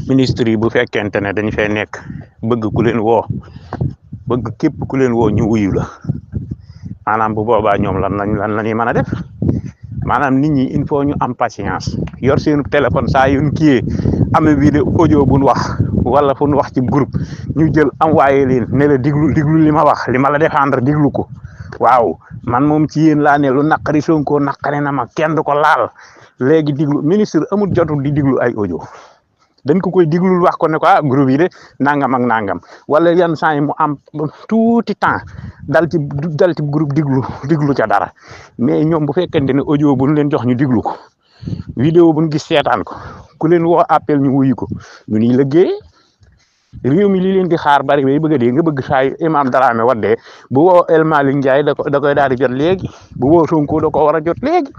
ministre yi bu fekkente ne dañ fay nekk bëgg ku leen woo bëgg képp ku leen woo ñu wuyu la maanaam bu boobaa ñoom lan la ñuy mën a def maanaam nit ñi il faut ñu am patience yor seen téléphone saa yu ñu kiyee am vidéo audio bu ñu wax wala fu ñu wax ci groupe ñu jël envoyé leen ne la diglu li ma wax li ma la défendre diglu ko waaw man moom ci yéen laa ne lu naqari Sonko naqari na ma kenn du ko laal léegi diglu ministre amul jotul di diglu ay audio dañ ko koy diglul wax ko ne ko groupe yi de nangam ak nangam wala yan saa yi mu am tuuti temps dal ci groupe diglu ca dara mais ñoom bu fekkente ne audio bu ñu leen jox ñu diglu ko vidéo bu ñu gis seetaan ko ku leen woo appel ñu wuyu ko ñu ni liggéey réew mi li leen di xaar bari bay bëgg a dee nga bëgg saa yu Imam Dramé waddee bu woo El Malick Ndiaye da koy daal di jot léegi bu woo Sonko da ko war a jot léegi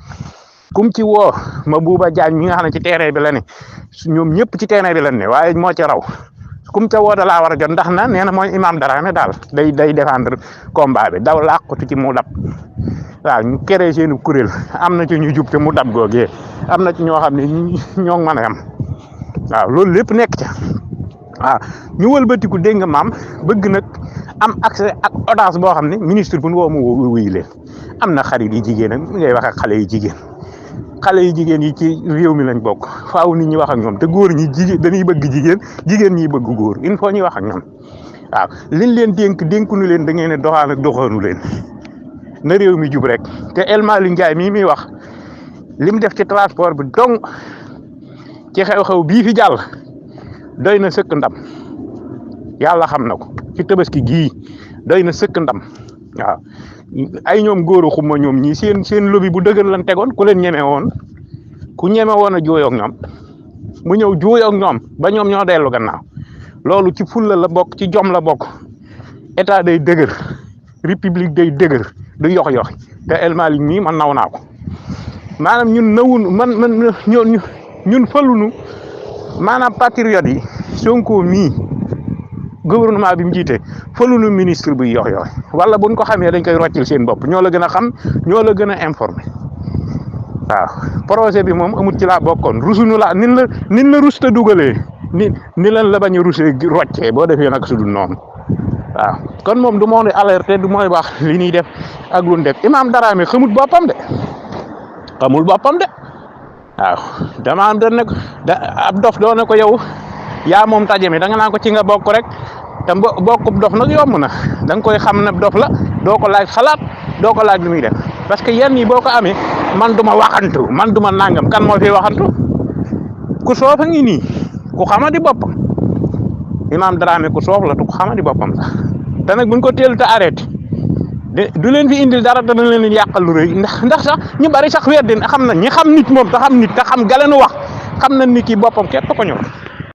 kum ci woo Mabouba Diagne mi nga xam ne ci terrain bi la ne ñoom ñëpp ci terrain bi la ne waaye moo ci raw kum ca woo da laa war a jot ndax na nee na mooy Imam Dramé daal day défendre combat bi daw làqatu ci mu dab waaw ñu créé seen kuréel am na ci ñu jub te mu dab googee am na ci ñoo xam ne ñoo mën a am waaw loolu lépp nekk ca waaw ñu wëlbatiku dégg nga maam bëgg nag am accès ak audience boo xam ne ministre bu ñu woo mu wuyu leen am na xarit yi jigéen ak ngay wax ak xale yi jigéen yi ci réew mi lañ bokk faaw nit ñi wax ak ñoom te góor ñi jigéen dañuy bëgg jigéen ñi bëgg góor il faut ñuy wax ak ñoom waaw liñ leen dénkuñu leen da ngeen ne doxaan ak doxaanu leen na réew mi jub rek te El Malick Ndiaye mii muy wax lim def ci transport bi dong ci xew-xew bii fi jàll doy na sëkk ndam yàlla xam na ko ci tabaski gii doy na sëkk ndam waaw ay ñoom góoru xuma ñoom ñii seen lobby bu dëgër lan tegoon ku leen ñeme woon a jooyoog ñoom mu ñëw jooyoog ñoom ba ñoom ñoo dellu gannaaw loolu ci fulla la bokk ci jom la bokk état day dëgër république day dëgër du yox te El Malick mii man naw naa ko maanaam ñun nawunu man ñun falunu maanaam patriote yi Sonko mii gouvernement bi mu jiite falunu ministre buy yox wala buñ ko xamee dañ koy roccil seen bopp ñoo la gën a xam ñoo la gën a informé waaw projet bi moom amut ci laa bokkoon rusunu la nin la rus te dugalee ni lan la bañ a rusee roccee boo defee nag su dul noonu waaw kon moom du moo di alerté du mooy wax li ñuy def ak lu ñu def Imam Dramé xamul boppam de waaw dama am ab dof doo ne ko yow yaa moom taje mi da nga naan ko ci nga bokk rek te bokkub dof nag yomb na da nga koy xam ne dof la doo ko laaj xalaat doo ko laaj lu muy def parce que yenn yi boo ko amee man du ma waxantu man du ma nangam kan moo fi waxantu ku soof a ngi nii ku xamadi boppam Imam Dramé ku soof la tu ku xamadi boppam sax te nag buñ ko teel te arrêté du leen fi indil dara dana leen yàqal lu rëy ndax sax ñu bari sax weddi xam na ñi xam nit moom te xam nit te xam galenu wax xam na ni kii boppam képp ko ñor